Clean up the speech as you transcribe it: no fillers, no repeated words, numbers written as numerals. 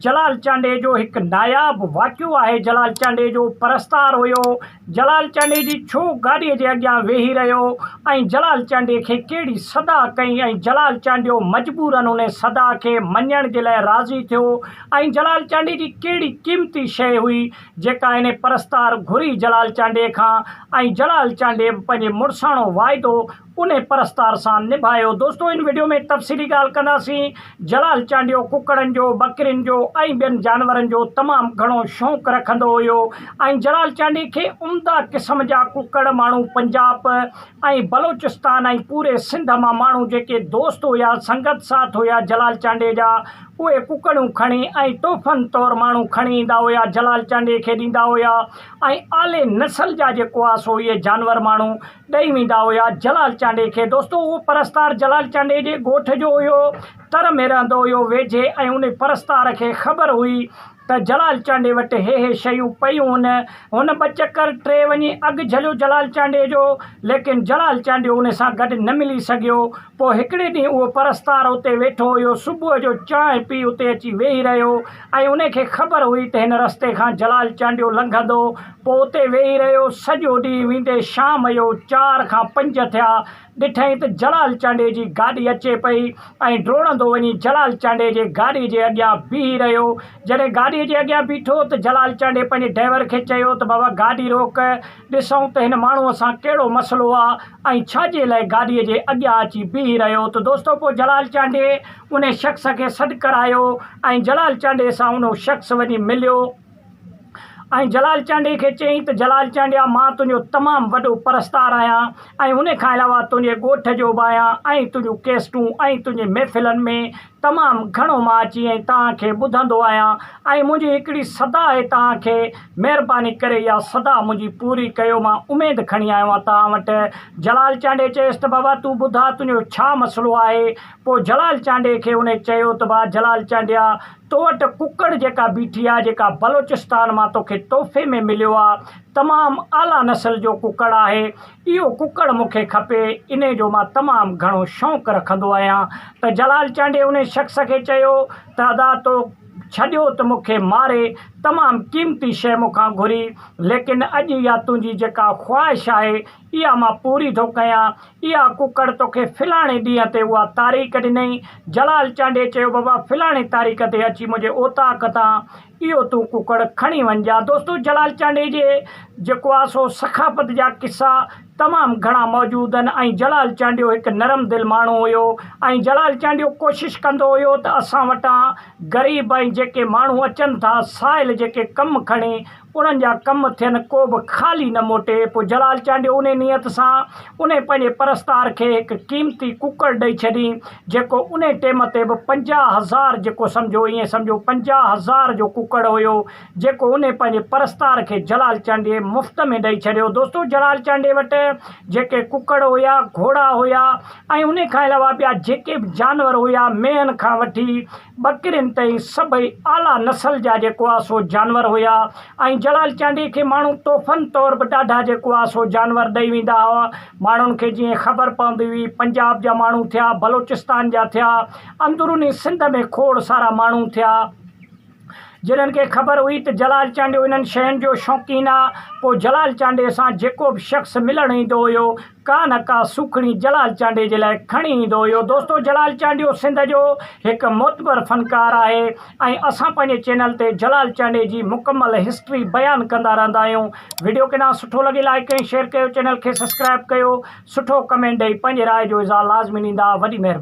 جلال چانڊيي جو هڪ ناياب واقعو آهي جلال چانڊيي جو پرستار هيو جلال چانڊيي جي ڇو گاڏي جي اڳيان ويهي رهيو ۽ جلال چانڊيي کي ڪهڙي صدا ڪئي ۽ جلال چانڊيو مجبورن ان صدا کي مڃڻ جي لاء راضي ٿيو ۽ جلال چانڊيي جي ڪهڙي قيمتي شيء هئي جيڪا ان پرستار گهري جلال چانڊيي کان ۽ جلال چانڊيي به پنهنجي مڙساڻو واعدو انهي پرستار سان نڀايو. دوستو ان وڊيو ۾ تفصيلي ڳالهه ڪنداسين جلال چانڊيو ڪڪڙن جو ٻڪرين جو ۽ ٻين جانورن جو تمام گهڻو شوق رکندو هيو ۽ جلال چانڊيي کي عمده قسم جا ڪڪڙ ماڻهو پنجاب ۽ بلوچستان ۽ پوري سنڌ مان ماڻهو جيڪي دوست هيا سنگت ساٿ هيا جلال چانڊيي جا اهي ڪڪڙيون کڻي ۽ تحفن طور ماڻهو کڻي ايندا هيا جلال چانڊيي کي ڏيندا هيا ۽ اعلي نسل جا جيڪو آ سو اهي جانور ماڻهو ڏئي ويندا هيا جلال چانڊيي کي دوستو اهو پرستار جلال چانڊيي جي ڳوٺ جو هيو تر ۾ رهندو هيو ويجهي ۽ ان پرستار کي خبر هئي ته جلال چانڊيي وٽ هي هي شيون پيون هن هن ٻه چڪر ٽي وڃي اڳ جهليو جلال چانڊيي جو ليڪن جلال چانڊيو ان سان گڏ نه ملي سگهيو پوء هڪڙي ڏينهن اهو پرستار اتي ويٺو هيو صبح جو چانهه پي اتي اچي ويهي رهيو ۽ ان کي خبر هئي ته هن رستي کان جلال چانڊيو لنگهندو پوء اتي ويهي رهيو. سڄو ڏينهن ويندي شام جو چار کان پنج ٿيا. ڏٺائين ته جلال چانڊيي جي گاڏي اچي پئي ۽ ڊوڙندو وڃي جلال چانڊيي جي گاڏي جي اڳيان بيهي رهيو. جڏهن گاڏي جي اڳيان بيٺو ته جلال چانڊيي پنهنجي ڊرائيور کي چيو ته بابا گاڏي روڪ، ڏسون ته هن ماڻهوء سان ڪهڙو مسئلو آ ۽ ڇا جي لاء گاڏي جي اڳيان اچي بيهي رهيو ته دوستو پوء جلال چانڊيي انهي شخص کي سڏ ڪرايو ۽ جلال چانڊيي سان اهو شخص وڃي مليو. ۽ جلال چانڊيي کي چيائين ته جلال چانڊيا مان تنهنجو تمام وڏو پرستار آهيان ۽ ان کان علاوه تنهنجي ڳوٺ جو به آهيان ۽ تنهنجون ڪيسٽون ۽ تنهنجي محفلن ۾ تمام گهڻو مان اچي ۽ توهان کي ٻڌندو آهيان ۽ منهنجي هڪڙي صدا آهي توهان کي مهرباني ڪري اها صدا منهنجي پوري ڪيو مان اميد کڻي آيو آهيان توهان وٽ جلال چانڊيي چيس ته بابا تون ٻڌاء تنهنجو ڇا مسئلو آهي پوء جلال چانڊيي کي ان چيو ته ڀاء جلال چانڊيا تو وٽ ڪڪڙ جيڪا بيٺي آ، جيڪا بلوچستان مان توکي تحفي ۾ مليو آ، تمام اعليٰ نسل جو ڪڪڙ آهي. اهو ڪڪڙ مون کي کپي، انهي جو مان تمام گهڻو شوق رکندو آهيان. ته جلال چانڊيي انهي شخص کي چيو ته ادا تو ڇڏيو ته مون کي ماري تمام قيمتي شيء مون کان گهري، ليڪن اڄ اها تنهنجي جيڪا خواهش آهي، اها مان پوري ٿو ڪيان. اها ڪڪڙ توکي فلاڻي ڏينهن تي اها تاريخ ڏنئي. جلال چانڊيي چيو بابا فلاڻي تاريخ تي اچي منهنجي اوطاق تان اهو تون ڪڪڙ کڻي وڃجان. دوستو جلال چانڊيي جي جيڪو آ سو سخاوت جا قصا تمام گهڻا موجود آهن ۽ جلال چانڊيو هڪ نرم دل ماڻهو هيو ۽ جلال چانڊيو ڪوشش ڪندو هيو ته اسان وٽان غريب ۽ جيڪي ماڻهو اچن ٿا سائل جيڪي ڪم کڻي انهن جا ڪم ٿين ڪو به خالي نه موٽي. پوء جلال چانڊيو انهي نيت سان انهي پنهنجي پرستار کي هڪ قيمتي ڪڪڙ ڏئي ڇڏين جيڪو انهي ٽيم تي به 50,000 جيڪو سمجهو ائين سمجهو 50,000 جو ڪڪڙ هيو جيڪو انهي پنهنجي پرستار کي جلال چانڊيي مفت ۾ ڏئي ڇڏيو. دوستو جلال چانڊيي وٽ جيڪي ڪڪڙ هيا گهوڙا هيا ۽ انهي کان علاوه ٻيا جيڪي به جانور هيا مينهن کان وٺي ٻڪرين تائين سڀئي اعليٰ نسل جا جيڪو آ سو جانور هيا ۽ جلال چانڊيي کي ماڻهو تحفن طور به ڏاڍا جيڪو آ سو جانور ڏئي ويندا هئا. ماڻهن کي جيئن خبر پوندي هئي پنجاب جا ماڻهو ٿيا، بلوچستان جا ٿيا، اندروني سنڌ ۾ کوڙ سارا ماڻهو ٿيا، جنھن کي خبر هئي ته جلال چانڊيو انهن شين جو شوقين آ، پوء جلال چانڊيي سان جيڪو به شخص ملڻ ايندو هيو ڪا نه ڪا سوکڙي جلال چانڊيي جي لاء کڻي ايندو هيو. دوستو جلال چانڊيو سنڌ جو هڪ معتبر فنڪار آهي ۽ اسان پنهنجي چينل تي جلال چانڊيي جي مڪمل هسٽري بيان ڪندا رهندا آهيون. وڊيو ڪيڏانهن سٺو لڳي لائيڪ ۽ شيئر ڪيو چينل کي سسڪرائب ڪيو سٺو ڪمينٽ ڏئي پنهنجي راء جو اظهار لازمي ڏيندا وڏي مهرباني.